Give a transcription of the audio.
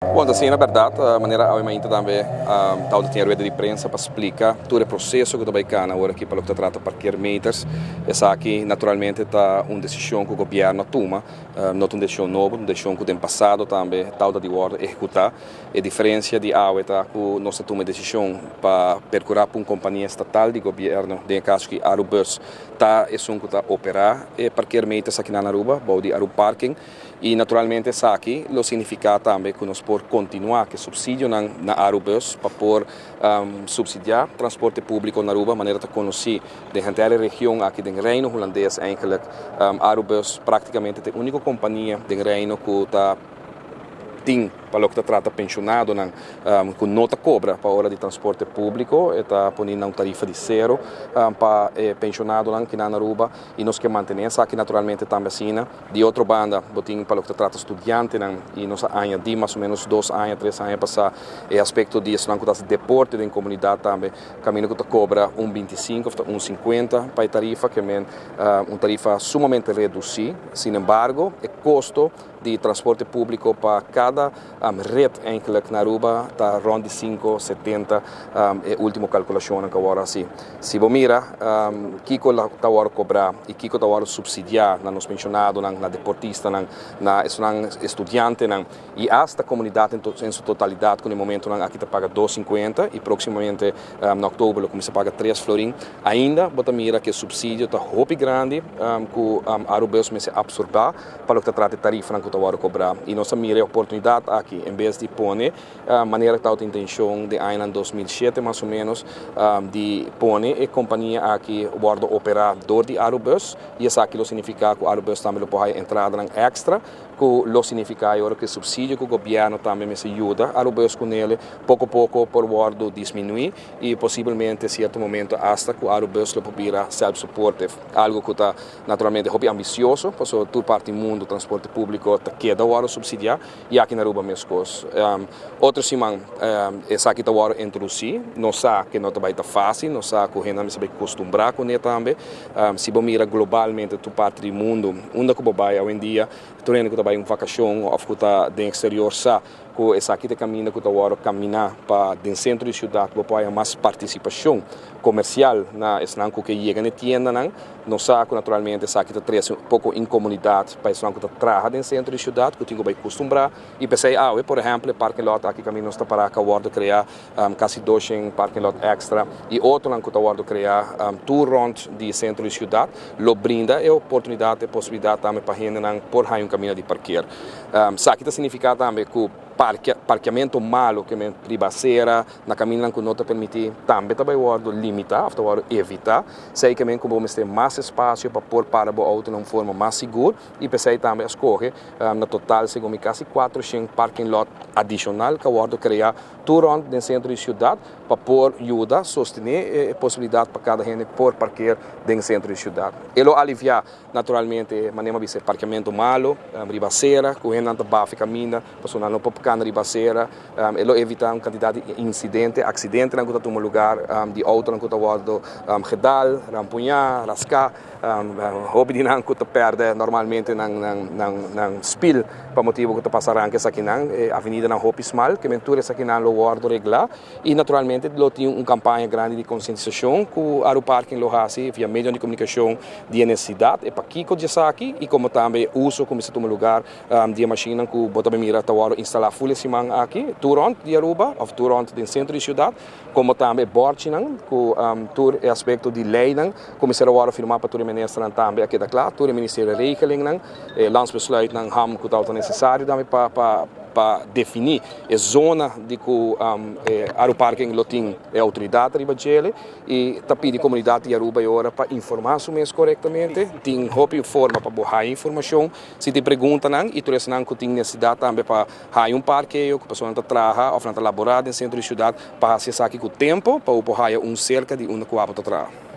Bon, ta asina berdad, manera awe mainta tambe tabata tin e rueda di prensa pa splica tur e proceso cu ta bay cana awor aki pa loke ta trata parkeermeters. Esaki naturalmente ta un decision cu gobierno a tuma, no ta un decision nobo, ta un decision cu den pasado tambe tabata di wordo ehecuta. E diferencia di awe ta cu nos a tuma e decision pa percura pa un compania estatal di gobierno, den e caso aki Arubus, ta esun cu ta opera e parkeermeters aki na Aruba bou di Aruparking. Y naturalmente esaki lo significa tambe cu nos por continua cu e subsidionan na Arubus pa por subsidia transporte publico na Aruba manera ta conoci den henter e region aki den Reino Hulandes eigenlijk Arubus practicamente ta e unico compania den Reino cu ta tin pa loke ta trata pensionadonan cu no ta cobra pa ora di transporte publico e ta poni na un tarifa di cero pa e pensionadonan kinan na Aruba y nos ke mantene esaki naturalmente tambe asina. Di otro banda, bo tin pa loke ta trata studiantenan y nos a añadi mas o menos dos aña, tres aña pasa e aspecto di esnan cu ta haci deporte den comunidad tambe, caminda cu ta cobra un 25 of ta un 50 pa e tarifa, ke men un tarifa sumamente reduci. Sin embargo, e costo di transporte publico pa cada red eigenlijk na Aruba ta rond di 5,70 e ultimo calculacionnan cu a worde haci. Si bo mira kico ta worde cobra y kico ta worde subsidia na nos pensionadonan, na deportistanan, na esunnan estudiantenan y hasta comunidad en su totalidad cu na e momentonan aki ta paga 2,50 y proximamente na october lo cuminsa paga 3 florin, ainda bo ta mira cu e subsidio ta hopi grandi cu Arubus mester absorba pa loke ta trata e tarifanan ku ta wòrdu kobrá. I nos a mira e oportunidat aki, en bes di pone manera ku tabata intencion den añanan 2007 mas o menos, di pone e kompania aki wòrdu operá dor di Arubus, i esaki lo signifiká ku Arubus tambe lo por haya entradanan èkstra, ku lo signifiká e ora ku e supsidio ku gobièrnu tambe mester yuda Arubus ku nele poko poko por wòrdu disminuí i posibelmente sierto momento asta ku Arubus lo por bira self-supportive, algu ku ta Naturalmente hopi ambicioso, pasobra tur parti mundo transporte publico ta keda worde subsidia y aki na Aruba mescos. Otro siman esaki ta worde introduci, nos sa ke no ta bay ta facil, nos sa cu hende mester bay costumbra cune tambe. Si bo mira globalmente tur parti di mundo, unda cu bo bay awendia, tur hende cu ta bay un vacacion of cu ta den exterior sa Ku esaki ta e kaminda ku ta wòrdu kaminá pa den sentro di siudat bo por haya mas partisipashon komersial na esnan ku ke yega na e tiendanan. Nos sa ku naturalmente esaki ta trese un poko inkomunidat pa esnan ku ta traha den sentro di siudat ku tin ku bai kustumbrá i p'esei awe por ehèmpel e parking lot aki kaminda nos ta pará ka wòrdu kreá kasi doshen parking lot èkstra i otronan ku ta wòrdu kreá tur rònt di sentro di siudat lo brinda e oportunidat e posibilidat tambe pa hendenan por haña un kaminda di parker. Esaki ta signifiká tambe ku parkia, parkiamentu malu ke men riba asera, na kamindanan ku no ta permití, tambe ta bai wòrdu limitá òf ta wòrdu evitá. Esei ke men ku bo mester mas espasio pa por para bo outo na un forma mas sigur i p'esei tambe a skohe na total segun mi kasi 400 parking lot adishonal ku a wòrdu kreá tur rònt den sentro di siudat pa por yuda sostené e posibilidat pa kada hende por parker den sentro di siudat. E lo aliviá Naturalmente, manera mi a bisa, e parkeamentu malu riba acera, ku hendenan ta bafi kaminda, pasobra nan no por kana riba acera. E lo evitá un kantidat di insidente, aksidentenan ku ta tuma lugar, di outonan ku ta wòrdu gedal, rampuñá, raská. Hopi di nan ku ta pèrdè normalmente nan spil pa motibu ku ta pasa ranka esakinan. E avenidanan hopi smal, ke men tur esakinan lo wòrdu reglá. I naturalmente lo tin un kampaña grandi di konsientisashon ku Aruparking lo hasi via medionan di komunikashon di e nesesidat, e pakiko di esaki i komo tambe e uso ku mester tuma lugar di e mashinnan ku bo ta bay mira ta wòrdu instalá ful e siman aki tur rònt di Aruba òf tur rònt den sentro di siudat, komo tambe e bòrchinan ku tur e aspekto di leinan ku mester a wòrdu firmá pa tur e ministernan tambe a keda kla, tur e ministerio regelingnan, e landsbesluitnan ham ku tabata nesesario tambe pa pa definí e zona di ku e Aruparking lo tin e outoridat riba djele i ta pidi komunidat di Aruba e ora pa informá su mes korektamente. Tin hopi forma pa bo haña informashon. Si tin preguntanan i tur esnan ku tin nesesidat tambe pa haña un parkeo ku personanan ta traha òf nan ta laborá den sentro di siudat pa hasi esaki ku tempu pa bo por haña un serka di unda ku abo ta traha.